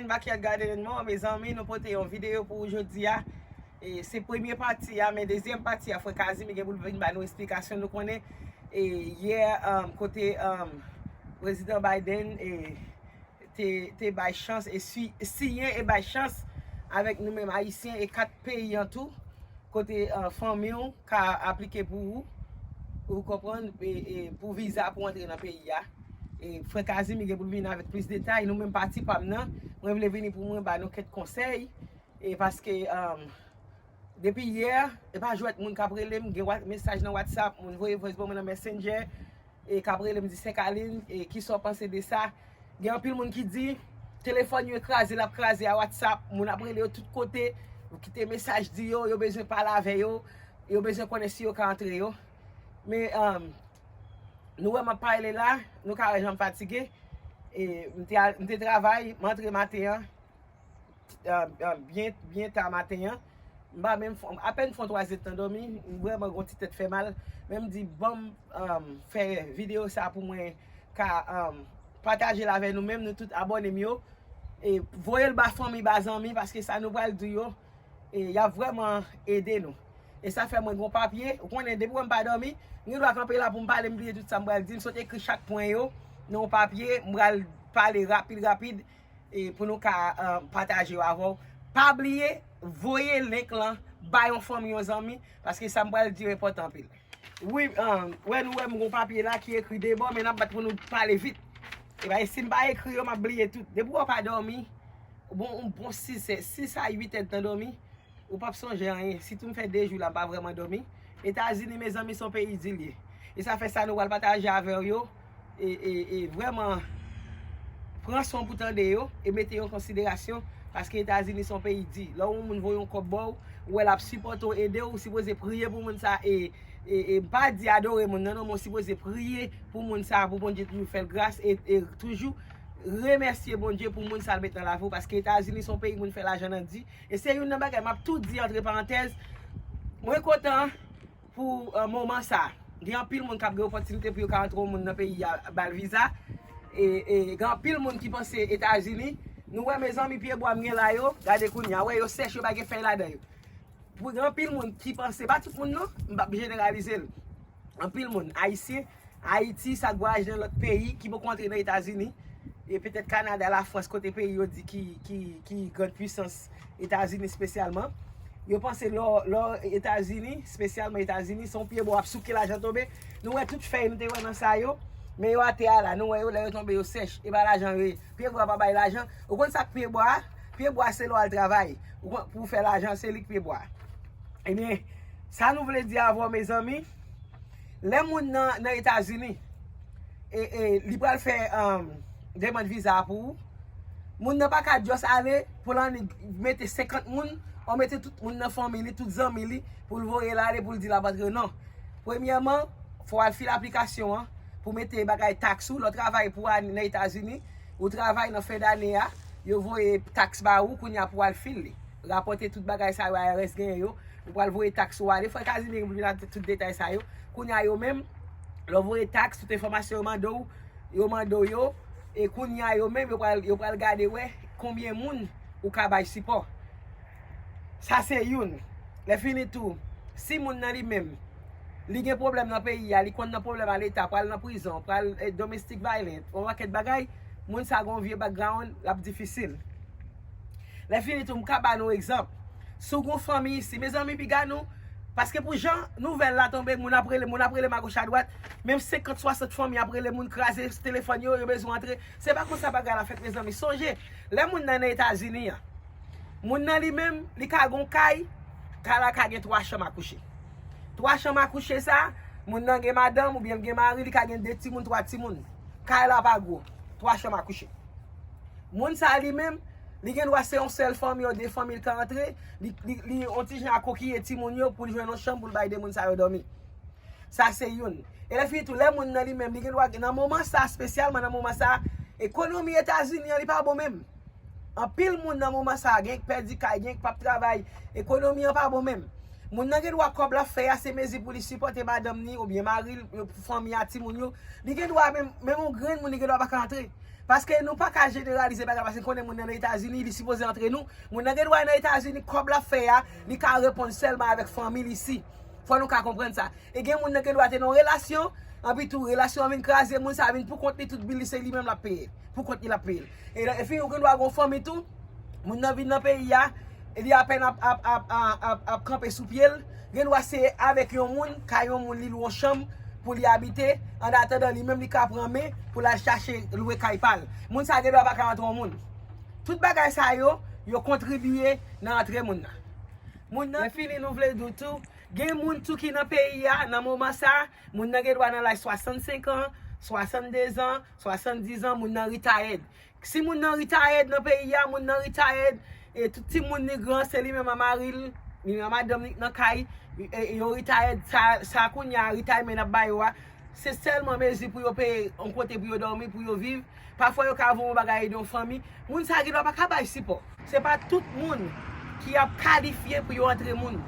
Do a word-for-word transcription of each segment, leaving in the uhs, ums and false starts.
Backyard Gardening mwen, mezanmi, nou pote yon videyo pou ou jodi a. E se premye pati a, men dezyèm pati a, frè Kazimi gen pou l vin ba nou esplikasyon. Nou konnen, e, yè, um, kote, um, Prezidan Biden, e, te, te bay chans, e si, siyen e bay chans avèk nou menm Ayisyen e kat peyi an tou, kote, uh, fanmi w ka aplike pou ou, ou konprann, e, e, pou viza pou antre nan peyi a. E frè Kazimi gen pou l vin avèk plis detay. Nou menm pati pa m nan, mwen vle vini pou mwen ba nou kèk konsèy. E paske, um, depi yè, e pa jwèt, moun k ap rele m, gen wa- mesaj nan WhatsApp, moun voye voice ban mwen nan Messenger, e k ap rele m di, Sè Kalin, e kisa w panse de sa? Gen anpil moun ki di telefòn yo kraze, l ap kraze a WhatsApp, moun ap rele yo tout kote, ou kite mesaj di yo, yo bezwen pale avè yo, yo bezwen konnen si yo ka antre yo. Men, um, nou wè m ap pale la, nou ka wè jan m fatige. E m te al- m te travay, m antre maten an, uh, uh, byen, byen ta maten an. M pa menm fon- apèn fon twa zèdtan dòmi, m vrèman gon ti tèt fè mal. Men m di, ban m, um, fè videyo sa pou mwen ka, um, pataje l avè nou menm, nou tout abòne m yo. E voye l ba fanmi, ba zanmi, paske sa nou pral di yo, e y ap vrèman ede nou. E sa fè mwen gon papye, ou konnen, depi w wè m pa dòmi, m gen dwa kanpe la pou m pale, m bliye tout sa m pral di, m sot ekri chak pwen yo nan yon papye, m pral pale rapid, rapid, e pou nou ka, uh, pataje yo avè w. Pa bliye, voye link lan ba yon fanmi, yon zanmi, paske sa m pral di yo enpòtan anpil. Wi, um, wè nou wè m gon papye la ki ekri de bò, men n ap bat pou nou pale vit. E bay, si m pa ekri yo, m ap bliye tout. Depi w pa dòmi, bon, yon bon sis, sis a uit èdtan dòmi, ou p ap sonje anyen. Sitou m fè de jou la, m pa vrèman dòmi. Etazini, mezanmi, se yon peyi di l ye. E sa fè sa nou pral pataje avè w yo. E, e, e vrèman pran san w pou tande yo e mete yo an konsiderasyon, paske Etazini se yon peyi di. Lè yon moun voye yon kòb ba w, ou wè l ap sipòte w, ede w, ou sipoze priye pou moun sa, e, e, e m pa di adore moun nan, non, men w sipoze priye pou moun sa, pou Bondye toujou fè l gras, e, e toujou remèsye Bondye pou moun sa l met nan lavi w, paske Etazini se yon peyi moun fè lajan nan di. E se youn nan bagay m ap tou di, antre parantèz, mwen kontan pou, uh, moman sa. Gen anpil moun k ap gen opòtinite pou yo ka antre yon moun nan peyi a, ba l viza. E, e gen anpil moun ki panse Etazini, nou wè, mezanmi, pye bwa m gen la yo, gade kounye a, wè yo sèch, yo pa gen fèy ladan yo. Pou gen anpil moun ki panse, pa tout moun non, m p ap jeneralize l. Anpil moun, Ayisyen, Ayiti, sa k vwayaje nan lòt peyi, ki poko antre nan Etazini, e petèt Kanada, Lafrans, kote peyi yo di ki, ki, ki grand puissance, Etazini espesyalman. Yo panse lò, lò Etazini, espesyalman Etazini, se yon pye bwa w ap souke lajan tonbe. Nou wè tout fèy nou te wè nan sa yo, men yo atè a la, nou wè yo, lè yo tonbe, yo sèch. E pa lajan yo ye. Pye bwa pa bay lajan. Ou konn sa k pye bwa a? Pye bwa se lè w al travay. Ou konn, pou w fè lajan, se li k pye bwa. Ebyen, sa nou vle di avè w, mezanmi, lè moun nan, nan Etazini, e, e, li pral fè, um, demann viza a pou ou, moun nan pa ka just ale pou l annik mete senkant moun, ou mete tout moun nan fanmi li, tout zanmi li, pou l voye l ale, pou l di l ap antre, non. Premyèman, fò w al fil aplikasyon an pou mete bagay taks ou, lè w travay pou ane nan Etazini, ou travay nan fen dane a, yo voye taks ba ou, kounye a pou w al fil li. Rapòte tout bagay sa yo, I R S genyen yo, ou pral voye taks ou ale, frè Kazimi gen pou l vin ak tout detay sa yo. Kounye a yo menm, lè w voye taks, tout enfòmasyon yo mande w, yo mande w yo, e kounye a yo menm, yo pral, yo pral gade wè konbyen moun ou ka bay sipò. Sa se youn. Lè fini tou, si moun nan li menm, li gen pwoblèm nan peyi a, li konn nan pwoblèm a leta, pral nan prizon, pral, eh, domestic violence, yon pakèt bagay, moun sa gon vye background, l ap difisil. Lè fini tou, m ka ba nou egzanp. Si w gon fanmi isi, mezanmi, piga nou, paske pou jan nouvèl la tonbe, moun ap rele, moun ap rele m agoch adwat, menm senkant, swasant fanmi ap rele moun, kraze telefòn yo, yo bezwen antre. Se pa konsa bagay la fèt, mezanmi. Sonje, lè moun nan nan Etazini an, moun nan li menm, li ka gon kay, kay la ka gen twa chanm a kouche. Twa chanm a kouche sa, moun nan gen madanm oubyen l gen mari, li ka gen de timoun, twa timoun. Kay la pa gwo, twa chanm a kouche. Moun sa li menm, li gen dwa se yon sèl fanmi ou de fanmi l ka antre, li, li, li yon ti jan akokiye timoun yo pou l jwenn yon chanm pou l bay de moun sa yo dòmi. Sa se youn. E lè fini tou, lè moun nan li menm, li gen dwa, nan moman sa, espesyalman nan moman sa, ekonomi Etazini an, li pa bon menm. Anpil moun nan moman sa, gen k pèdi kay, gen k p ap travay, ekonomi an pa bon menm. Moun nan gen dwa kòb l ap fè a se mezi pou li sipòte madanm ni oubyen mari l, fanmi a, timoun yo. Li gen dwa menm, menm yon grenn moun li gen dwa pa ka antre. Paske nou pa ka jeneralize bagay paske n konnen moun nan nan Etazini, li sipoze antre nou. Moun nan gen dwa nan Etazini, kòb l ap fè a, li ka reponn sèlman avèk fanmi l isi. Fò nou ka konprann sa. E gen moun nan gen dwa te nan yon relasyon, anpi tou relasyon an vin kraze, moun sa a vin pou kont li, tout bil li se li menm l ap peye. Pou kont li l ap peye l. E epi ou gen dwa gen yon fanmi tou, moun nan vin nan peyi a, e li apèn ap, ap, ap, ap, ap, ap kanpe sou pye l, gen dwa se avèk yon moun, kay yon moun li lwe yon chanm pou li abite, annatandan li menm li ka pran men pou l al chache lwe kay pa l. Moun sa a gen dwa pa ka antre yon moun. Tout bagay sa yo, yo kontribye nan antre moun nan. Moun nan fini nou vle di w tou, gen moun tou ki nan peyi a, nan moman sa, moun nan gen dwa nan laj swasannsenk an, swasanndezan, swasanndiz an, moun nan retired. Si moun nan retired nan peyi a, moun nan retired, e tout timoun li gran, se li menm ak mari l, li menm ak madanm li nan kay, e, e yo retired, sa, sa kounye a retirement ap ba yo a, se sèlman mezi pou yo peye yon kote pou yo dòmi, pou yo viv. Pafwa yo ka voye yon bagay ede yon fanmi. Moun sa gen dwa pa ka bay sipò. Se pa tout moun ki ap kalifye pou yo antre moun.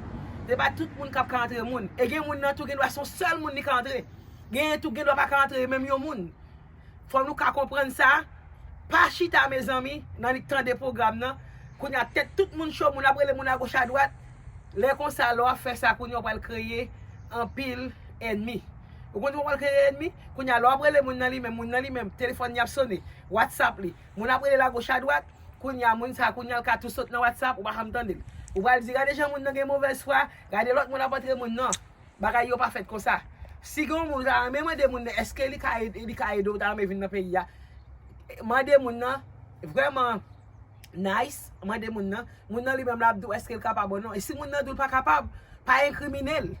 Se pa tout moun k ap ka antre moun. E gen moun nan tou gen dwa se yon sèl moun li ka antre. Genyen tou gen dwa pa ka antre menm yon moun. Fò nou ka konprann sa. Pa chita mezanmi, nan nik tande pwogram nan. Kounye a tèt tout moun cho, moun ap rele moun agoch adwat. Lè konsa, lè w ap fè sa, kounye a w pral kreye anpil ènmi. Ou konn ou pral kreye ènmi? Kounye a lè w ap rele moun nan li menm, moun nan li menm, telefòn li ap sone, WhatsApp li. Moun ap rele l agoch adwat, kounye a moun sa, kounye a l ka tou sot nan WhatsApp, ou pa janm tande l. Ou pral di, gade jan moun nan gen movèz fwa, gade lòt moun ap antre moun nan. Bagay yo pa fèt konsa. Si gen yon moun ou ta renmen mande moun nan, èske li ka ede, li ka ede w, ou ta renmen vin nan peyi a? Mande moun nan, vrèman nice, mande moun nan. Moun nan li menm l ap di w èske l kapab ou non. E si moun nan di w l pa kapab, pa enkrimine l.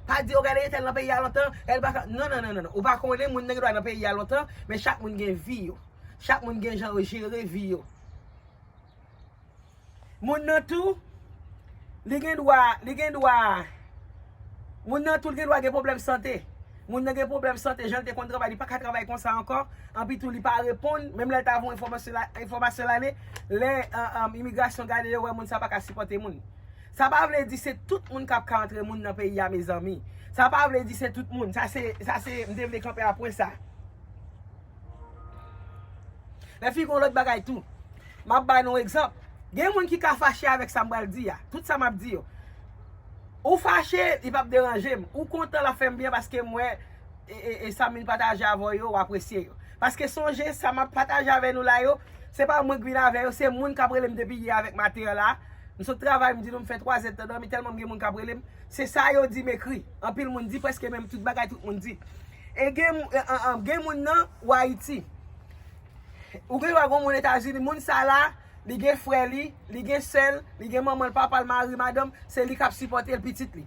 Pa di, o gade entèl nan peyi a lontan, e l pa ka. Non, non, non, non, non. Ou pa konnen moun nan gen dwa nan peyi a lontan, men chak moun gen vi yo. Chak moun gen jan yo jere vi yo. Moun nan tou, li gen dwa, li gen dwa, moun nan tou, li gen dwa gen pwoblèm sante. Moun nan gen pwoblèm sante, jan l te konn travay, li pa ka travay konsa ankò. Anpi tou, li pa reponn, menm lè l ta voye enfòmasyon la, enfòmasyon l ale, lè, an, an, imigrasyon gade yo, wè moun sa pa ka sipòte moun. Sa pa vle di se tout moun k ap ka antre moun nan peyi a, mezanmi. Sa pa vle di se tout moun. Sa se, sa se, m te vle kanpe a pwen sa. Lè fi gon lòt bagay tou. M ap ba nou egzanp. Gen moun ki ka fache avèk sa m pral di a. Tout sa m ap di yo. Ou fache, li p ap deranje m. Ou kontan, l ap fè m byen paske m wè e, e, e sa m vin pataje avè w yo, w apresye yo. Paske sonje, sa m ap pataje avè nou la yo, se pa mwen k vin avè yo, se moun k ap rele m depi yè avèk maten an la. M sot travay, m di nou m fè twa zèdtan dòmi, tèlman m gen moun k ap rele m. Se sa yo di m ekri. Anpil moun di, prèske menm tout bagay tout moun di. E gen, e, e, e, gen moun nan, ou Ayiti. Ou gen dwa gen moun Etazini, moun sa la, li gen frè li, li gen sè l, li gen manman l, papa l, mari, madanm, se li k ap sipòte l, pitit li.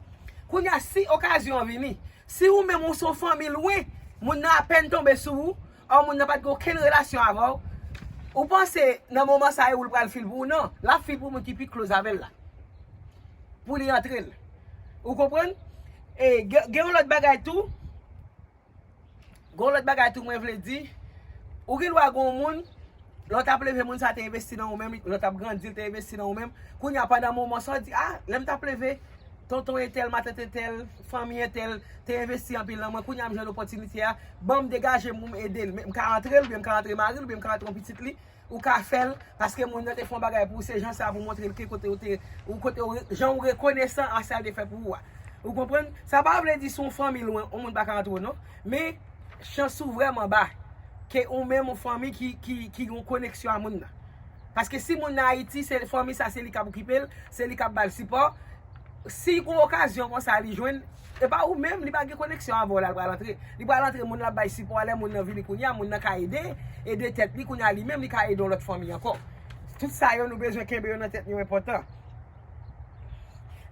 Kounye a, si okazyon an vini, si ou menm ou se yon fanmi lwen, moun nan apèn tonbe sou ou, or moun nan pa t gen okenn relasyon avè w, ou panse nan moman sa a ou l pral fil pou ou? Non, l ap fil pou moun ki pi close avè l la. Pou li antre l. Ou konprann? E gen, gen yon lòt bagay tou. Gen yon lòt bagay tou mwen vle di. Ou gen dwa gen yon moun, lè w t ap leve moun sa te envesti nan ou menm, lè w t ap grandi l te envesti nan ou menm. Kounye a pandan moman sa w di, a, lè m t ap leve, tonton entèl, matant entèl, fanmi entèl te envesti anpil nan mwen. Kounye a m jwenn opòtinite a, ban m degaje m pou m ede l. M ka antre l, oubyen m ka antre mari l, oubyen m ka antre yon pitit li. Ou ka fè l, paske moun nan te fè yon bagay pou ou, se jan sa pou montre l ke kote ou te, ou kote ou, jan ou rekonesan a sa l te fè pou ou a. Ou konprann? Sa pa vle di si yon fanmi lwen, yon moun pa ka antre w non. Men, chans ou vrèman ba. Ke ou menm yon fanmi ki, ki, ki gen yon koneksyon a moun nan. Paske si moun nan Ayiti, se fanmi sa, se li k ap okipe l, se li k ap ba l sipò. Si gon okazyon konsa li jwenn, e pa ou menm, li pa gen koneksyon avè w la, l pral antre. Li pral antre, moun l ap bay sipò a, lè moun nan vini kounye a, moun nan ka ede, ede tèt li, kounye a li menm, li ka ede yon lòt fanmi ankò. Tout sa yo, nou bezwen kenbe yo nan tèt nou, enpòtan.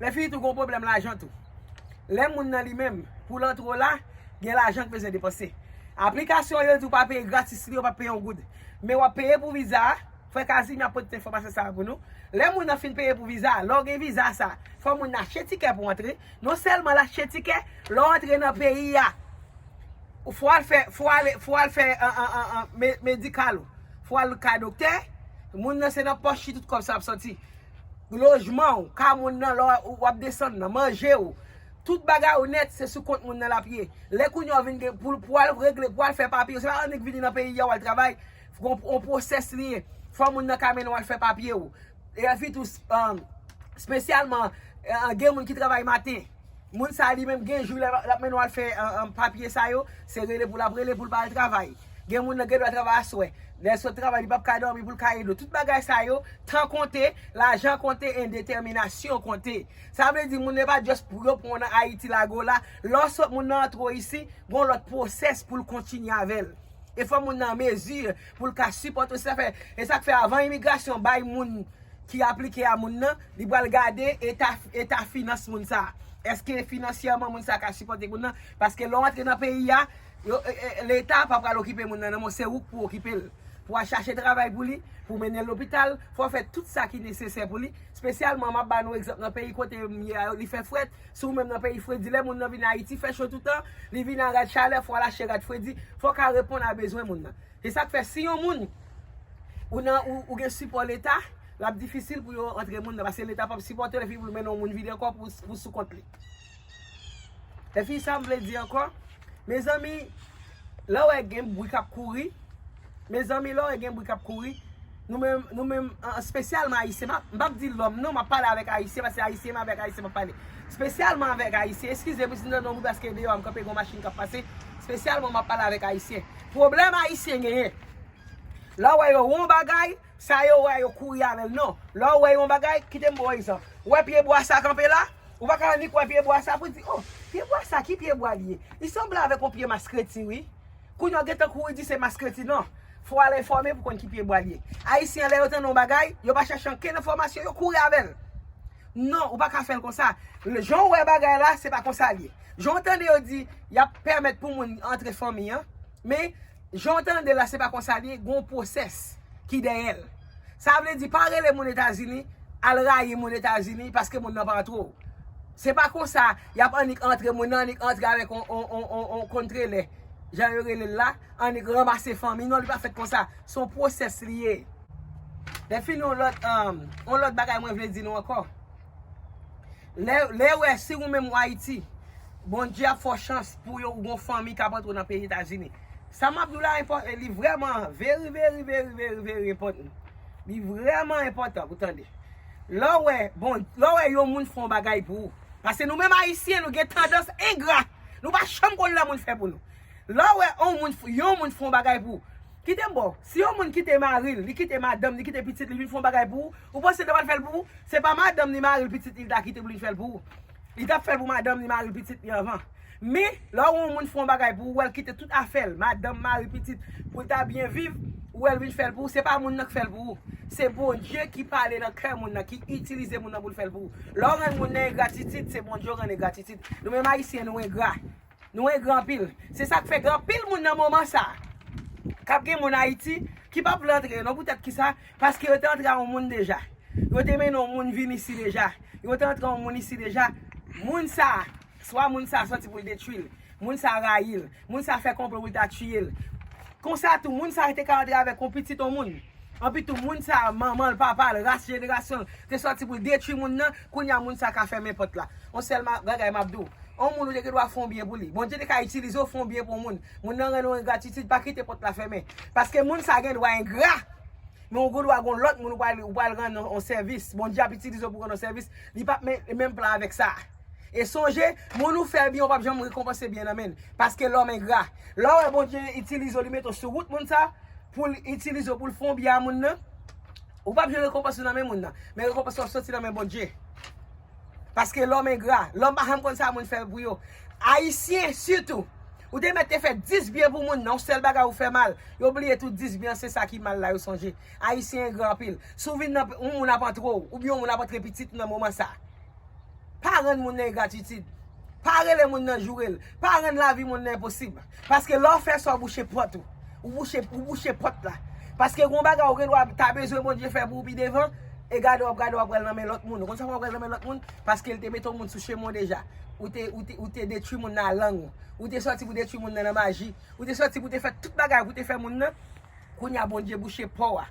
Lè fini tou gon pwoblèm lajan tou. Lè moun nan li menm, pou l antre w la, gen lajan k bezwen depanse. Aplikasyon yo di w pa peye gratis li, yo pa peye yon goud. Men w ap peye pou viza a, Frè Kazimi ap pote enfòmasyon sa a pou nou. Lè moun nan fin peye pou viza, lè w gen viza sa, fò moun nan achte tikè pou antre. Non sèlman l achte tikè, lè w antre nan peyi a, ou fò al fè, fò al, fò al fè an, an, an, an, me-, medikal ou. Fò al ka doktè, moun nan se nan pòch li tout kòb sa ap sòti. lojman w, ka moun nan, lè w ap desann nan, manje w, tout bagay ou nèt, se sou kont moun nan l ap ye. Lè kounye a w vin gen pou, pou al regle, pou al fè papye, se pa annik vini nan peyi a w al travay, yon, yon pwosès li ye. Fò moun nan ka mennen w al fè papye w. Epi tou, espesyalman, gen moun ki travay maten. Moun sa li menm gen jou l ap mennen w al fè papye sa yo, se rele pou l ap rele pou l pa al travay. Gen moun nan gen dwa travay aswè. Lè l sot travay, li p ap ka dòmi pou l ka ede w. Tout bagay sa yo, tan konte, lajan konte, e detèminasyon konte. Sa vle di moun nan pa just pou yo pran w nan Ayiti lage w la. Lè w sot moun nan antre w isi, gen yon lòt pwosès pou l kontinye avè l. E fò moun nan an mezi pou l ka sipòte w. Se sa fè, e sa k fè avan imigrasyon bay moun ki aplike a moun nan, li pral gade eta, eta finans moun sa. Èske finansyèman moun sa ka sipòte moun nan? Paske lè w antre nan peyi a, yo, e, e, Leta pa pral okipe moun nan, non, se ou k pou okipe l. Pou al chache travay pou li, pou mennen l lopital, fò w fè tout sa ki nesesè pou li. Espesyalman, m ap ba nou egzanp nan peyi kote m ye a, li fè frèt. Si w menm nan peyi fredi, lè moun nan vin Ayiti, fè cho toutan, li vin a rad chalè, fò w al achte rad fredi, fò w ka reponn a bezwen moun nan. Se sa k fè, si yon moun, ou nan, ou, ou gen sipò Leta, l ap difisil pou yo antre moun nan, paske Leta p ap sipòte l, epi pou l mennen yon moun vini ankò pou, pou sou kont li. Epi sa m vle di ankò, mezanmi, lè w wè gen bri k ap kouri, mezanmi, lè w wè gen bri k ap kouri, nou menm, nou menm, an, espesyalman Ayisyen, m ap, m p ap di lòm non, m ap pale avèk Ayisyen, paske Ayisyen, m avèk Ayisyen m ap pale. Espesyalman avèk Ayisyen, eskize m si m tande yon bri paske deyò a m kanpe gen yon machin k ap pase, espesyalman m ap pale avèk Ayisyen. Pwoblèm Ayisyen genyen, lè w wè yo wè yon bagay, sa yo wè yo kouri avè l non. Lè w wè yon bagay, kite m ba w egzanp. Ou wè pye bwa sa kanpe la? Ou pa ka annik wè pye bwa sa pou di, oh, pye bwa sa, ki pye bwa li ye? Li sanble avèk yon pye maskreti, wi. Kounye a w gentan kouri di se maskreti non. Fò w al enfòme pou konn ki pye bwa l ye. Ayisyen an, lè yo tande yon bagay, yo pa chache ankenn enfòmasyon, yo kouri avè l. Non, ou pa ka fè l konsa. Jan w wè bagay la, se pa konsa l ye. Jan w tande yo di, y ap pèmèt pou moun antre fanmi an, men jan w tande la, se pa konsa l ye, gen yon pwosès ki dèyè l. Sa vle di, pa rele moun Etazini, al rayi moun Etazini paske moun nan pa antre w. Se pa konsa, y ap annik antre moun nan, annik antre avèk on, on, on, on, on kontrelè, jan yo rele l la, annik ranmase fanmi. Non, li pa fèt konsa. Se yon pwosès li ye. Lè fini, yon lòt, um, yon lòt bagay mwen vle di nou ankò. Lè, lè w wè, si ou menm ou Ayiti, Bondye ap fè w chans pou yo, ou gon fanmi k ap antre w nan peyi Etazini. Sa m ap di w la, enpò-, li vrèman very, very, very, very, very important. Li vrèman enpòtan pou tande. Lè w wè, bon, lè w wè yon moun fè yon bagay pou ou. Paske nou menm Ayisyen, nou gen tandans engra. Nou pa janm konn lè moun fè pou nou. Lè w wè yon moun, f-, yon moun fè yon bagay pou ou. Kite m ba w. Si yon moun kite mari l, li kite madanm, li kite pitit li vin fè yon bagay pou ou, ou panse l ta pral fè l pou ou? Se pa madanm ni mari l, pitit li, li ta kite pou li fè l pou ou. Li t ap fè l pou madanm ni mari l, pitit li anvan. Men, lè w wè yon moun fè yon bagay pou ou, w wè l kite tout afè l, madanm, mari, pitit, pou l ta byen viv, ou wè l vin fè l pou ou, se pa moun nan k fè l pou ou. Se Bondye ki pale nan kè moun nan, ki itilize moun nan pou l fè l pou ou. Lè w rann moun nan engratitid, se Bondye w rann engratitid. Nou menm Ayisyen, nou engra. Nou engra anpil. Se sa k fè gen anpil moun nan moman sa a k ap gen moun Ayiti ki p ap vle antre non. Poutèt ki sa? Paske yo te antre a yon moun deja. Yo te mennen yon moun vin isi deja. Yo te antre yon moun isi deja. Moun sa a, swa moun sa a sòti pou l detwi l. Moun sa a rayi l. Moun sa a fè konplo pou l ta tiye l. Konsa tou, moun sa a te ka antre avèk yon pitit yon moun. Anpi tou, moun sa a, manman l, papa l, ras jenerasyon l, te sòti pou l detwi moun nan, kounye a moun sa a ka fèmen pòt la. Yon sèl ma-, bagay m ap di w. Yon moun ou te gen dwa fè yon byen pou li. Bondye te ka itilize w fè yon byen pou yon moun. Moun nan rann ou engratitid, pa kite pòt la fèmen. Paske moun sa a gen dwa engra. Men ou gen dwa gen yon lòt moun ou pral, ou pral rann yon, yon sèvis. Bondye ap itilize w pou rann yon sèvis. Li p ap men-, menm plan avèk sa. E sonje, moun ou fè byen, ou p ap janm rekonpanse byen nan men l. Paske lòm engra. Lè w wè Bondye itilize w, li mete w sou wout moun sa, pou l itilize w, pou l fè yon byen a moun nan, ou p ap jwenn rekonpans ou nan men moun nan. Men rekonpans ou ap soti nan men Bondye. Paske lòm engra. Lòm pa janm konn sa moun fè pou yo. Ayisyen, sitou. Ou te mèt te fè dis byen pou moun nan, yon sèl bagay ou fè mal. Yo bliye tout dis byen, se sa ki mal la, yo sonje. Ayisyen engra anpil. Si w vin nan yon moun ap antre w, oubyen yon moun ap antre pitit nan moman sa. Pa rann moun nan engratitid. Pa rele moun nan joure l. Pa rann lavi moun nan enposib. Paske lè w fè sa, w bouche pòt ou. Ou bouche, ou bouche pòt la. Paske gon bagay ou gen dwa ta bezwen Bondye fè pou ou pi devan, e gade w ap gade w ap pral nan men lòt moun. Ou konn sa w ap pral nan men lòt moun? Paske l te mete yon moun sou chemen w deja. Ou te, ou te, ou te detwi moun nan a lang ou. Ou te sòti pou detwi moun nan nan maji. Ou te sòti pou te fè tout bagay pou te fè moun nan. Kounye a Bondye bouche pò a.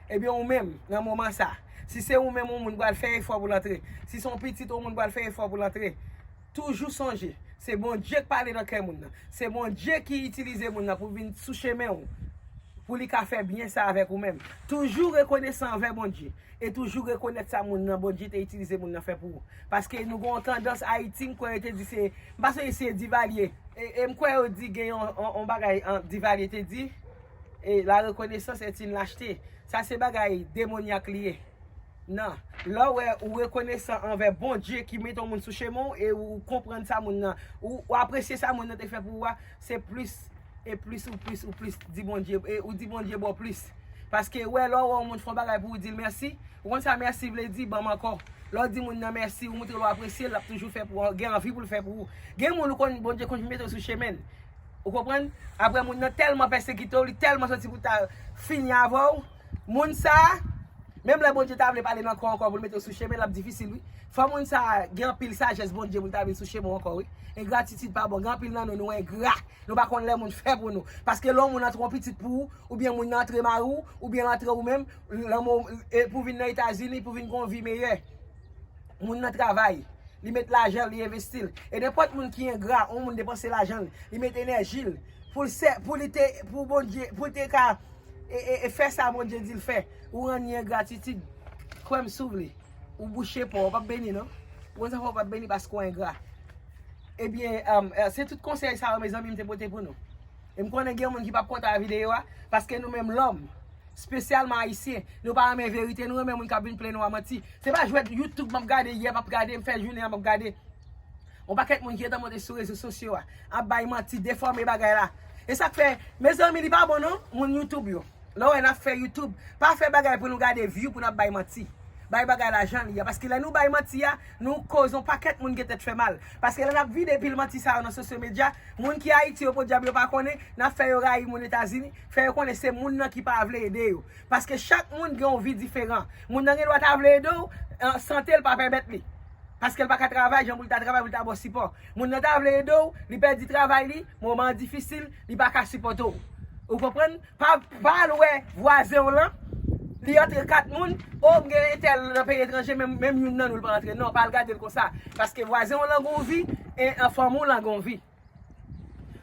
Ebyen ou menm, nan moman sa, Si se ou menm yon moun pral fè efò pou l antre. Si se yon pitit yon moun pral fè efò pou l antre. Toujou sonje, se Bondye k pale nan kè moun nan. Se Bondye ki itilize moun nan pou vin sou chemen w. Pou li ka fè byen sa avèk ou menm. Toujou rekonesan anvè Bondye. E toujou rekonèt sa moun nan, Bondye te itilize moun nan fè pou ou. Paske nou gen yon tandans Ayiti, m kwè yo te di se, m pa sonje si se Divalye. E, e m kwè yo di gen yon, yon, yon bagay an Divalye te di, e la reconnaissance est une lâcheté. Sa se bagay demonyak li ye. Non. Lè w wè ou rekonesan anvè Bondye ki mete yon moun sou chemen w e ou konprann sa moun nan, ou, ou apresye sa moun nan te fè pou ou a, se plis e plis ou plis ou plis di Bondye, e ou di Bondye ba w plis. Paske wè, lè w wè yon moun fè yon bagay pou ou, di l mèsi. Ou konn sa mèsi vle di, ban m ankò. Lè w di moun nan mèsi, ou montre l ou apresye l, l ap toujou fè pou ou, gen anvi pou l fè pou ou. Gen moun ou konn, Bondye konn mete w sou chemen l. Ou konprann? Apre moun nan tèlman pèsekite w, li tèlman soti pou ta fini avè w. Moun sa a, menm lè Bondye ta vle pale nan kò ankò pou l mete w sou chemen, l ap difisil, wi. Fò moun sa a gen anpil sajès Bondye pou l ta vin sou chemen w ankò, wi. Engratitid pa bon. Gen anpil nan nou, nou engra. Nou pa konn lè moun fè pou nou. Paske lè yon moun antre yon pitit pou ou, oubyen moun nan antre mari w, oubyen l antre ou menm, lanmò, e pou vin nan Etazini, pou vin gen yon vi meyè. Moun nan travay. Li met lajan, li envesti l. E nenpòt moun ki engra, yon moun depanse lajan l, li met enèji l pou l sè, pou li te, pou Bondye, pou l te ka e, e, e fè sa Bondye di l fè. Ou rann li engratitid. Kwè m si w vle. Ou bouche pa w, w p ap beni non. Ou konn sa fè w p ap beni paske w engra. Ebyen, um, eh, se tout konsèy sa yo, mezanmi, m te pote pou nou. E m konnen gen moun ki p ap kontan a videyo a, paske nou menm lòm, espesyalman ayisyen, nou pa renmen verite, nou renmen moun k ap vin plenn nou a manti. Se pa jwèt YouTube m ap gade, yè m ap gade, m fè jounen an m ap gade. Yon pakèt moun ki gentan monte sou rezo sosyo a, ap bay manti, defòme bagay la. E sa k fè, mezanmi, li pa bon non, moun YouTube yo. Lè w wè n ap fè YouTube, pa fè bagay pou nou gade view, pou n ap bay manti. Bay bagay la jan li ye. Paske lè nou bay manti a, nou koz yon pakèt moun gen tèt fè mal. Paske lè n ap vide pil manti sa yo nan sosyo medya, moun ki Ayiti yo, podyab yo pa konnen, n ap fè yo rayi moun Etazini, fè yo konnen se moun nan ki pa vle ede yo. Paske chak moun gen yon vi diferan. Moun nan gen dwa ta vle ede w, eh, sante l pa pèmèt li. Paske l pa ka travay jan pou l ta travay, pou l ta ba w sipò. Moun nan ta vle ede w, li pèdi travay li, moman an difisil, li pa ka sipòte w. Ou konprann? Pa, pa al wè vwazen w lan, li antre kat moun, o, m gen entèl nan peyi etranje, menm, menm youn nan nou l pa antre. Non, pa al gade l konsa. Paske vwazen w lan gon vi, e, e fanmi w lan gon vi.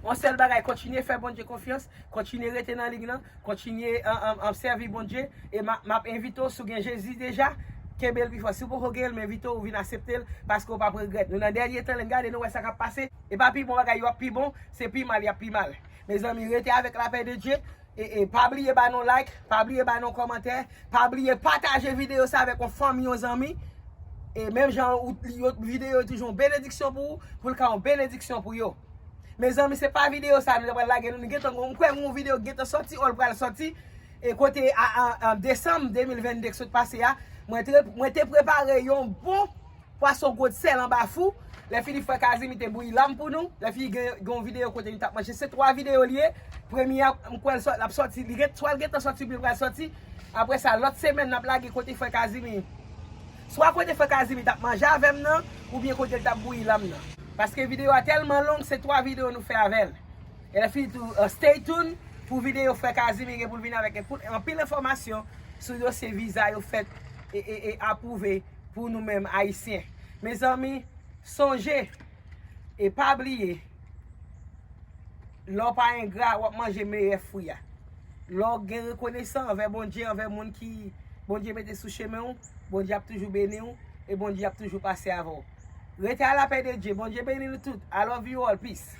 Yon sèl bagay, kontinye fè Bondye konfyans, kontinye rete nan lig lan, kontinye, an, an, an sèvi Bondye, e m a, m ap envite w, si w gen Jezi deja, kenbe l pi fò. Si w poko gen l, m envite w, w vin asepte l, paske w p ap regrèt. Nou nan dènye tan, lè n gade, nou wè sa k ap pase, e pa pi bon bagay yo ap pi bon, se pi mal y ap pi mal. Mezanmi, rete avèk lapè de Dye, e, e pa bliye ba nou like, pa bliye ba nou kòmantè, pa bliye pataje videyo sa avèk yon fanmi, yon zanmi. E menm jan ou, yo, videyo yo toujou yon benediksyon pou ou, pou l ka yon benediksyon pou yo. Mezanmi, se pa videyo sa nou ta pral lage nou. Nou gentan, m kwè yon videyo gentan sòti, o l pral sòti. E kote a, a, a desanm de mil vennde k sot pase a, mwen te, mwen te prepare yon bon pwason gwo sèl anba fou. Lè Filip frè Kazimi te bouyi lam pou nou, lè Filip gen, gen yon videyo kote li t ap manje. Se twa videyo li ye. Premye a, m kwè l sò-, l ap sòti, li gen, swa l gentan sòti oubyen l pral sòti. Apre sa, lòt semèn, n ap lage kote frè Kazimi. Swa kote frè Kazimi t ap manje avè m nan, oubyen kote l t ap bouyi lam nan. Paske videyo a tèlman long, se twa videyo nou fè avè l. E lè Filip tou, uh, stay tuned pou videyo frè Kazimi gen pou l vin avèk pou, anpil enfòmasyon sou dosye viza yo fèt e, e, e apwouve pou nou menm Ayisyen. Mezanmi, sonje e pa bliye, lè w pa engra, w ap manje meyè fwi a. Lè w gen rekonesan anvè Bondye, anvè moun ki Bondye mete sou chemen w, Bondye ap toujou beni w e Bondye ap toujou pase avè w. Rete a lapè de Dye. Bondye beni nou tout. I love you all. Peace.